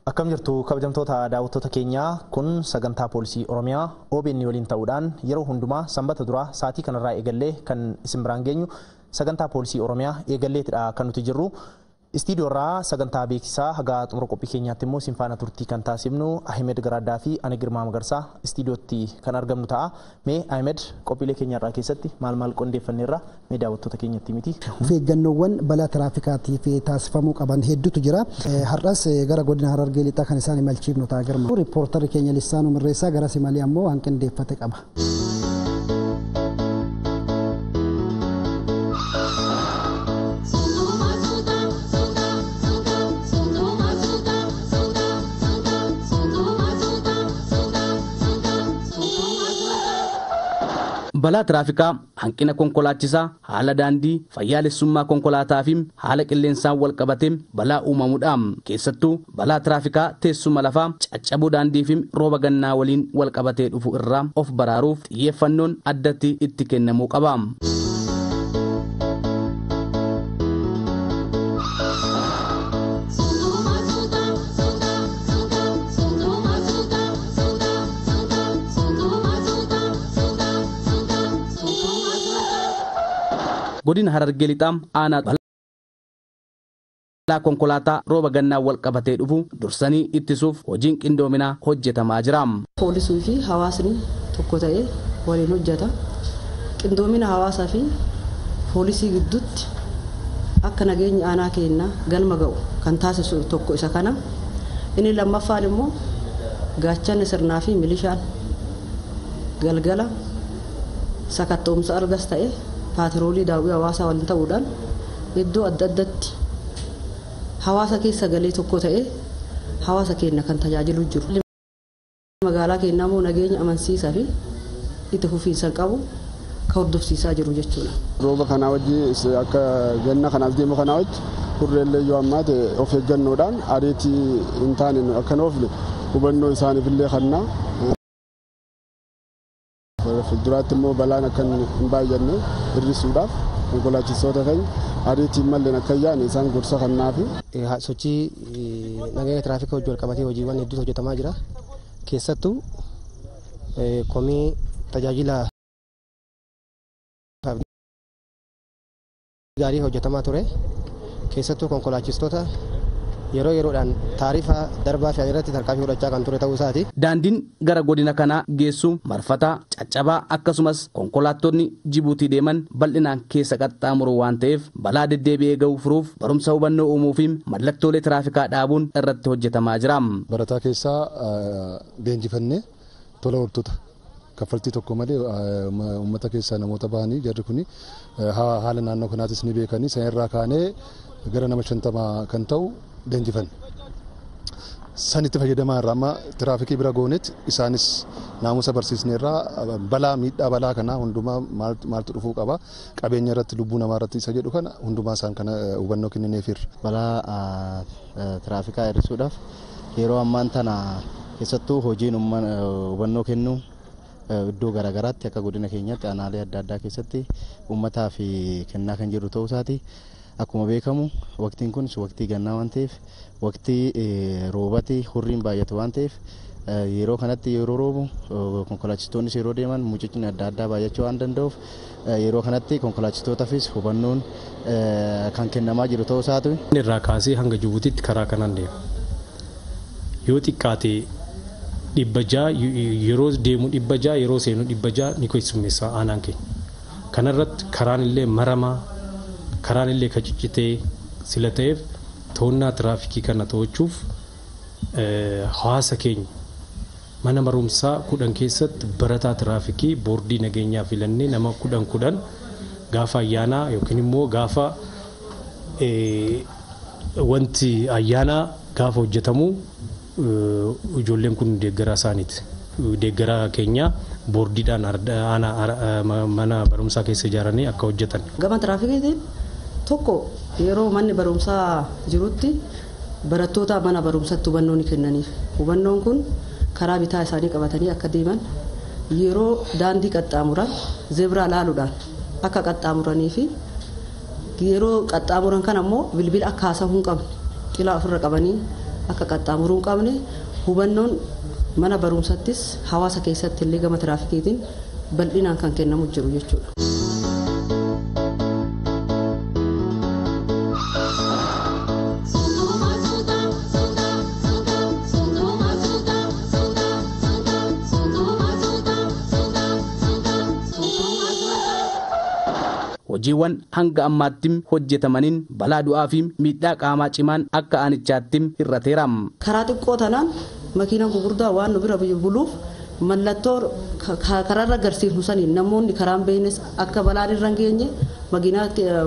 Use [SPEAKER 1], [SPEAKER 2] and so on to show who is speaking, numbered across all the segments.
[SPEAKER 1] Akkam jirtu kabajamtoota daawwattoota keenyaa, kun sagantaa poolisii Oromiyaa OBN waliin ta'uudhaan yeroo hundumaa sanbata duraa sa'aatii kanarraa eegallee kan isin biraan geenyu sagantaa poolisii Oromiyaa eegalleetidha kan nuti jirru. Istiidiyoorraa sagantaa beeksisaa haga xumura qophii keenyaatti immoo isin faana turtii kan taasifnu Ahimed Garaaddaa fi ani Girmaa Magarsaa istiidiyootti kan argamnu ta'a. Mee Ahimed, qophiilee keenyarraa keessatti maal maal qindeeffanneerra mee daawwattoota keenyatti miti?
[SPEAKER 2] Of eeggannoowwan balaa tiraafikaatiif taasifamuu qaban hedduutu jira. Har'as gara godina Harargee Lixaa kan isaan imalchiifnu ta'a Girma. Riippoortarri keenya Lissaanuu Mirreessaa gara simalee ammoo waan qindeeffate qaba.
[SPEAKER 3] Balaa tiraafikaa hanqina konkolaachisaa, haala daandii, fayyaalessummaa konkolaataa fi haala qilleensaan wal qabatee balaa uumamuudha. Keessattuu balaa tiraafikaa teessuma lafaa, caccabuu daandii fi rooba gannaa waliin wal qabatee dhufu irraa of baraaruuf xiyyeeffannoon addatti itti kennamuu qaba. Godina Harargee Lixaa aanaa balaa konkolaataa rooba gannaa wal qabatee dhufu dursanii ittisuuf hojiin qindoominaa hojjetamaa jira.
[SPEAKER 4] Poolisii fi hawaasni tokko ta'ee waliin hojjeta. Qindoomina hawaasaa fi poolisii gidduutti akka nageenyi aanaa keenyaa galma ga'u kan taasisu tokko isa kana. Inni lammaffaan immoo gaachanni sirnaa fi milishaan galgala sakatta'umsa argas ta'e paatroolii daawwii hawaasaa waliin ta'uudhaan iddoo adda addaatti hawaasa keessa galee tokko ta'ee hawaasa keenya kan tajaajilu jiru. Magaalaa keenyaa immoo nageenya amansiisaa fi itti fufiinsa qabu kan hordofsiisaa jiru jechuudha.
[SPEAKER 5] Rooba kanaa wajji akka ganna kanaaf deemu kanaa wajji hurreellee yoo ammaa ta'e of eeggannoodhaan ariitii hin taane akka hin oofne hubannoo isaaniif illee kannaa. Fuulduraatti immoo balaan akka hin baay'anne hir'isuudhaaf konkolaachistoota keenya ariitiin malleen akka hin yaane isaan gorsa kannaafi.
[SPEAKER 6] Sochii nageenya tiraafika hojii wal qabatee hojiiwwan hedduutu hojjetamaa jira. Keessattuu komii tajaajila gaarii hojjetamaa ture. Keessattuu konkolaachistoota yeroo yeroodhaan taarifa darbaa fe'an irratti tarkaanfii fudhachaa kan ture ta'uu isaati.
[SPEAKER 3] Daandiin gara godina kanaa geessu marfataa, caccabaa akkasumas konkolaattonni Jibuutii deeman bal'inaan keessa qaxxaamuru waan ta'eef balaa deddeebi'ee ga'u furuuf barumsa hubannoo uumuu fi mallattoolee tiraafikaa dhaabuun irratti hojjetamaa jira.
[SPEAKER 7] Barataa keessaa leenjifannee tola ooltota kaffaltii tokko malee uummata keessaa namoota bahanii jarri kuni haala naannoo kanaatis ni beekanii san irraa kaanee gara nama 50 kan ta'u leenjifanne. Sanitti fayyadamaa irraa amma tiraafikii bira goonetti isaanis naamusa barsiisne irraa balaa miidhaa balaa kanaa hundumaa maaltu dhufuu qaba qabeenya irratti lubbuu namaa irratti isa jedhu kana hundumaa isaan kana hubannoo kennineefirra.
[SPEAKER 8] Balaa tiraafikaa hir'isuudhaaf yeroo ammaan tana keessattuu hojiin hubannoo kennuu iddoo garaagaraatti akka godina keenyaatti aanaalee adda addaa keessatti uummataa fi kennaa kan jiru ta'uu isaati. Akkuma beekamu waqtiin kun waqtii gannaa waan ta'eef waqtii roobati hurriin baay'atu waan ta'eef yeroo kanatti yeroo roobu konkolaachistoonnis yeroo deeman mucicni adda addaa baay'achuu waan danda'uuf yeroo kanatti konkolaachistootaafis hubannoon kan kennamaa jiru ta'uu isaati.
[SPEAKER 9] Irraa kaasee hanga Jibuutiitti karaa kanaan deema. Yoo xiqqaate 600 yeroo deemu 600 yeroo seenu 600 ni keessummeessa aanaan keenya. Kanarratti karaan illee maramaa karaan illee ka ciccitee sila ta'eef to'annaa tiraafikii kana to'achuuf hawaasa keenya mana barumsaa 10 keessatti barataa tiraafikii boordii nageenyaa filannee nama 10 10 gaafa ayyaanaa yookiin immoo gaafa wanti ayyaanaa gaafa hojjetamu ijoolleen kun deeggaraa isaaniiti. Deeggaraa keenya boordiidhaan mana barumsaa keessa ijaaranii akka hojjetan.
[SPEAKER 4] Gama tiraafikiitiin tokko yeroo manni barumsaa jirutti barattoota mana barumsaatti hubannoo ni kennaniif. Hubannoon kun karaa bitaa isaanii qabatanii akka deeman yeroo daandii qaxxaamuran zeebraa laaluudhaan akka qaxxaamuranii fi yeroo qaxxaamuran kana immoo bilbila akka haasa'uu hin qabne xilaa ofirra qabanii akka qaxxaamuruu hin qabne hubannoon mana barumsattis hawaasa keessatti illee gama tiraafikiitiin bal'inaan kan kennamu jiru jechuudha.
[SPEAKER 3] Hojiiwwan hanga ammaatti hojjetamaniin balaa du'aa fi miidhaa qaamaa cimaan akka aanichaatti hir'ateera.
[SPEAKER 4] Karaa xiqqoo tanaan makiinaan gurguddaa waan nu bira buluuf mallattoo karaarra agarsiifnu saniin namoonni karaan beeknes akka balaan irra hin geenye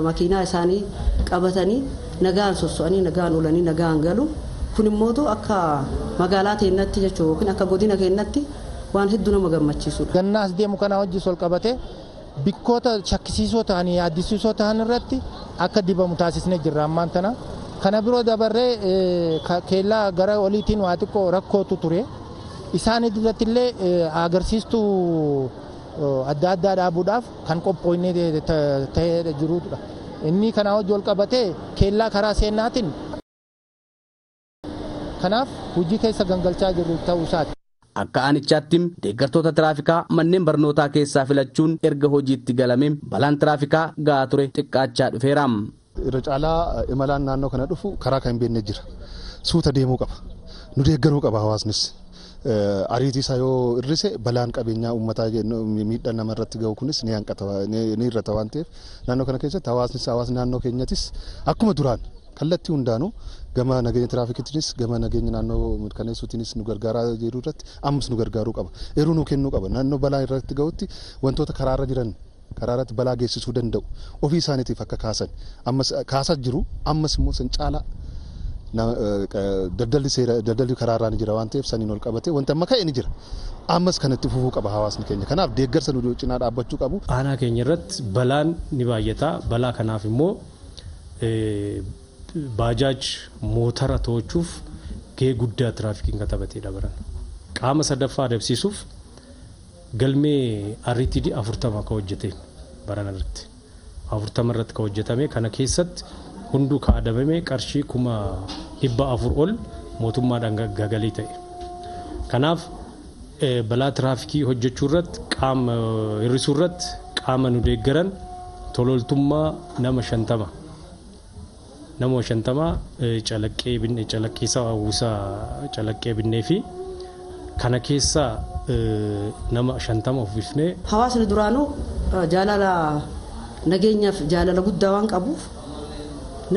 [SPEAKER 4] makiinaa isaanii qabatanii nagaan sosso'anii nagaan oolanii nagaan galu. Kun immoo akka magaalaa keenyatti jechuun yookiin akka godina keenyatti waan hedduu nama gammachiisudha.
[SPEAKER 10] Gannaas deemu kana hojii sol qabatee bikkoota shakkisiisoo ta'anii yaaddisiisoo ta'an irratti akka dibamu taasisnee jirra ammaan tana. Kana biroo dabarree keellaa gara oliitiin waa xiqqoo rakkootu ture. Isaan irratti illee agarsiistuu adda addaa dhaabuudhaaf kan qophoonee ta'ee jirudha. Inni kana hojii wal qabatee keellaa karaa seenaatiin kanaaf hojii keessa gangalchaa jirru ta'uu isaati.
[SPEAKER 3] Akka aanichaatti deeggartoota tiraafikaa manneen barnootaa keessaa filachuun erga hojiitti galame balaan tiraafikaa gahaa ture xiqqaachaa dhufeera.
[SPEAKER 7] Irra caalaa imalaan naannoo kana dhufu karaa kan hin beekne jira. Suuta deemuu qaba. Nu deeggaruu qaba hawaasnis. Ariitii isaa yoo hir'ise balaan qabeenyaa uummataa miidhaan namarratti gahu kunis ni hanqata ni hir'ata waan ta'eef naannoo kana keessatti hawaasnis hawaasni naannoo keenyattis akkuma duraan kallattii hundaanuu gama nageenya tiraafikiitiinis gama nageenya naannoo mirkaneessuutiinis nu gargaaraa jiru irratti ammas nu gargaaruu qaba. Eeruu nu kennuu qaba. Naannoo balaa irratti gahutti wantoota karaarra jiran karaarratti balaa geessisuu danda'u ofii isaaniitiif akka kaasan ammas kaasaa jiru ammas immoo san caalaa daldalli seera daldalli karaarraa ni jira waan ta'eef saniin ol qabatee wanti amma ka'e ni jira. Ammas kanatti fufuu qaba hawaasni keenya. Kanaaf deeggarsa nu cinaa dhaabbachuu qabu.
[SPEAKER 9] Aanaa keenya irratti balaan ni baay'ata. Balaa kanaaf immoo baajaaj mootara to'achuuf gahee guddaa tiraafikiin kan taphateedha baran. Qaama sadaffaa adabsiisuuf galmee RTD 40 kan hojjete baran irratti. 40 irratti kan hojjetame kana keessatti hunduu ka adabame qarshii 400,000 ol mootummaadhaan gagalii ta'e. Kanaaf balaa tiraafikii hojjechuu irratti qaama hir'isuu irratti qaama nu deeggaran tololtummaa nama 50. Nama 50 calaqqee binne calaqqiisa hawwisaa calaqqee binnee fi kana keessaa nama 50 uffifnee.
[SPEAKER 4] Hawaasni duraanuu jaalala nageenyaaf jaalala guddaa waan qabuuf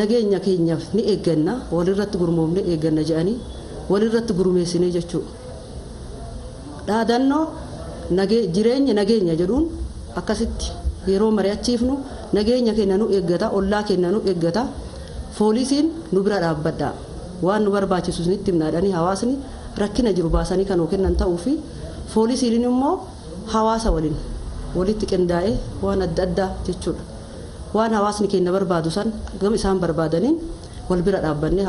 [SPEAKER 4] nageenya keenyaaf ni eegganna walirratti gurmoomne eegganna jedhanii walirratti gurmeessinee jechuudha. Dhaadannoo jireenya nageenya jedhuun akkasitti yeroo mari'achiifnu nageenya keenya nu eeggata ollaa keenya nu eeggata poolisiin nu bira dhaabbadha waan nu barbaachisu itti himnaadhanii hawaasni rakkina jiru baasanii kan kennan ta'uu fi poolisiin immoo hawaasa waliin walitti qindaa'ee waan adda addaa jechuudha. Waan hawaasni keenya barbaadu san gama isaan barbaadaniin wal bira dhaabbannee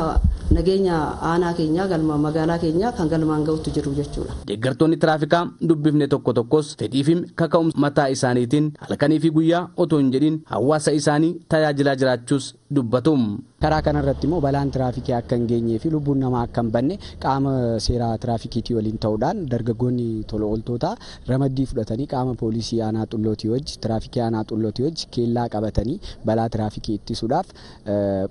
[SPEAKER 4] nageenya aanaa keenyaa galma magaalaa keenyaa kan galmaan ga'utti jiru jechuudha.
[SPEAKER 3] Deeggartoonni tiraafikaa dubbifne tokko tokkos fedhii fi kaka'umsa mataa isaaniitiin halkanii fi guyyaa otoo hin jedhin hawaasa isaanii tajaajilaa jiraachuus dubbatu.
[SPEAKER 11] Karaa kanarratti immoo balaan tiraafikii akka hin geenyee fi lubbuun namaa akka hin banne qaama seeraa tiraafikiitii waliin ta'uudhaan dargaggoonni tola ooltootaa ramaddii fudhatanii qaama poolisii aanaa xullootii wajji tiraafikii aanaa xullootii wajji keellaa qabatanii balaa tiraafikii ittisuudhaaf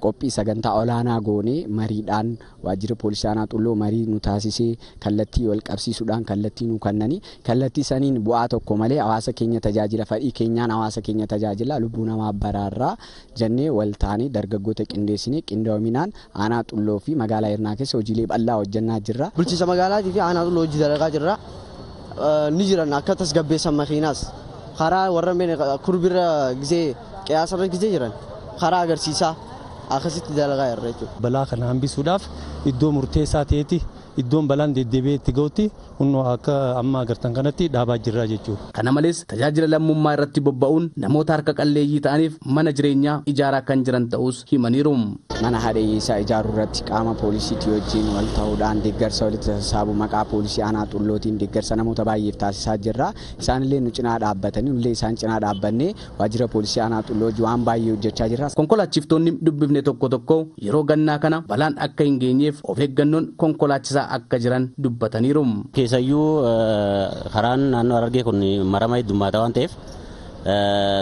[SPEAKER 11] qophii sagantaa olaanaa goonee mariidhaan waajjira poolisii aanaa xulloo marii nu taasisee kallattii wal qabsiisuudhaan kallattii nu kennanii kallattii saniin bu'aa tokko malee hawaasa keenya tajaajila fedhii keenyaan hawaasa keenya tajaajila lubbuu namaa baraarraa jennee wal taanee dargaggoota qindeessinee qindoominaan aanaa xulloo fi magaalaa Hirnaa keessa hojiilee bal'aa hojjannaa jirra.
[SPEAKER 12] Bulchiinsa magaalaatii fi aanaa xulloo hojii dalagaa jirra. Ni jiran akka tasgabbeessan makiinaas karaa warra kurbirra gisee qiyaasarra gisee jiran karaa agarsiisaa akkasitti dalagaa jirra jechuudha.
[SPEAKER 13] Balaa kana hambisuudhaaf iddoo murteessaa ta'etti Iddoon balaan deddeebi'ee itti ga'utti hunnoo akka amma agartan kanatti dhaabaa jirra jechuudha.
[SPEAKER 3] Kana malees tajaajila lammummaa irratti bobba'uun namoota harka qalleeyyii ta'aniif mana jireenyaa ijaaraa kan jiran ta'us himaniiru.
[SPEAKER 11] Mana haadha hiyyeessaa ijaaruu irratti qaama poolisiitii wajjin wal ta'uudhaan deeggarsa walitti sassaabu maqaa poolisii aanaa Xullootiin deeggarsa namoota baay'eef taasisaa jirra. Isaanillee nu cinaa dhaabbatanii nullee isaan cinaa dhaabbannee waajjira poolisii aanaa Xulloo waan baay'ee hojjechaa jirra.
[SPEAKER 3] Konkolaachiftoonni dubbifne tokko tokko yeroo gannaa kana balaan akka hin geenyeef of eeggannoon konkolaachisaa akka jiran dubbataniiru.
[SPEAKER 14] Keessayyuu karaan naannoo Harargee kun marama heddummaata waan ta'eef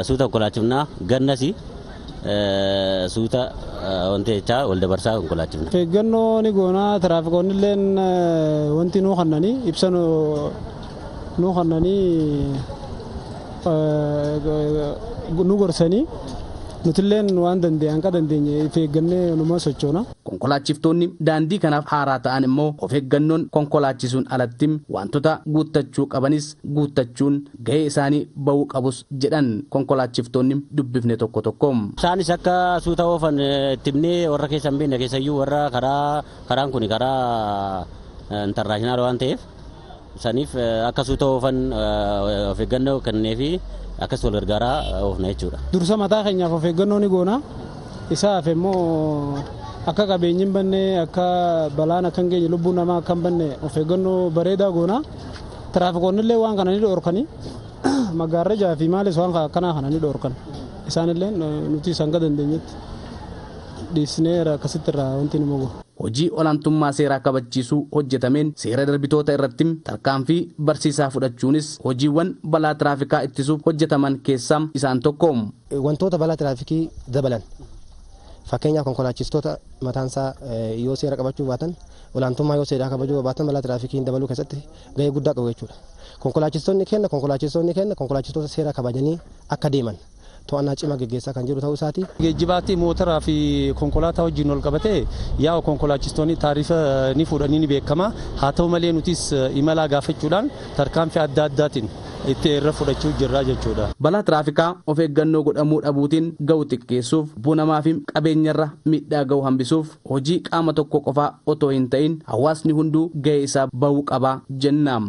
[SPEAKER 14] suuta konkolaachifnaa gannas suuta wanti jechaa wal dabarsaa konkolaachifna.
[SPEAKER 15] Of eeggannoo ni goonaa tiraafikoonni illee wanti nuu kannanii ibsa nuu kannanii nu gorsanii nutilleen waan dandeenye hanqa dandeenye of eeggannee numa sochoona.
[SPEAKER 3] Konkolaachiftoonni daandii kanaaf haaraa ta'an immoo of eeggannoon konkolaachisuun alatti wantoota guuttachuu qabanis guuttachuun gahee isaanii bahuu qabus jedhan konkolaachiftoonni dubbifne tokko tokko.
[SPEAKER 14] Isaanis akka suuta oofan itti himnee warra keessa hin beekne keessayyuu warra karaan kun karaa intarnaashinaal waan ta'eef saniif akka suuta oofan of eeggannoo kenneefi akkas wal gargaaraa oofna jechuudha.
[SPEAKER 15] Dursa mataa keenyaaf of eeggannoo ni goona. Isaaf immoo akka qabeenyi hin banne akka balaan akka hin geenye lubbuun namaa akka hin banne of eeggannoo bareedaa goona. Tiraafikoonni illee waan kana ni dhorkani. Maggaarrajaa fi maalis waan akkanaa kana ni dhorkan. Isaanillee nuti isaan ga dandeenyetti dhiisnee akkasitti irraa wanti nu mogu.
[SPEAKER 3] Hojii olaantummaa seeraa kabachiisuu hojjetameen seera darbitoota irratti tarkaanfii barsiisaa fudhachuunis hojiiwwan balaa tiraafikaa ittisuuf hojjetaman keessaa isaan tokko.
[SPEAKER 6] Wantoota balaa tiraafikii dabalan fakkeenyaaf konkolaachistoota mataansaa yoo seera qabachuu baatan olaantummaa yoo seeraa kabajuu baatan balaa tiraafikii dabaluu keessatti gahee guddaa qabu jechuudha. Konkolaachistoonni kenna konkolaachistoota seera kabajanii akka deeman to'annaa cimaa geggeessaa kan jiru ta'uu isaati.
[SPEAKER 13] Geejjibaatti mootoraa fi konkolaataa wajjin wal qabatee yaa'u konkolaachistoonni taarifa ni fuudhanii ni beekama. Haa ta'u malee nutis imalaa gaafachuudhaan tarkaanfii adda addaatiin itti irra fudhachuu jirra jechuudha.
[SPEAKER 3] Balaa tiraafikaa of eeggannoo godhamuu dhabuutiin ga'u xiqqeessuuf lubbuu namaa fi qabeenyarra miidhaa ga'u hambisuuf hojii qaama tokko qofaa otoo hin ta'in hawaasni hunduu ga'ee isaa bahuu qaba jenna.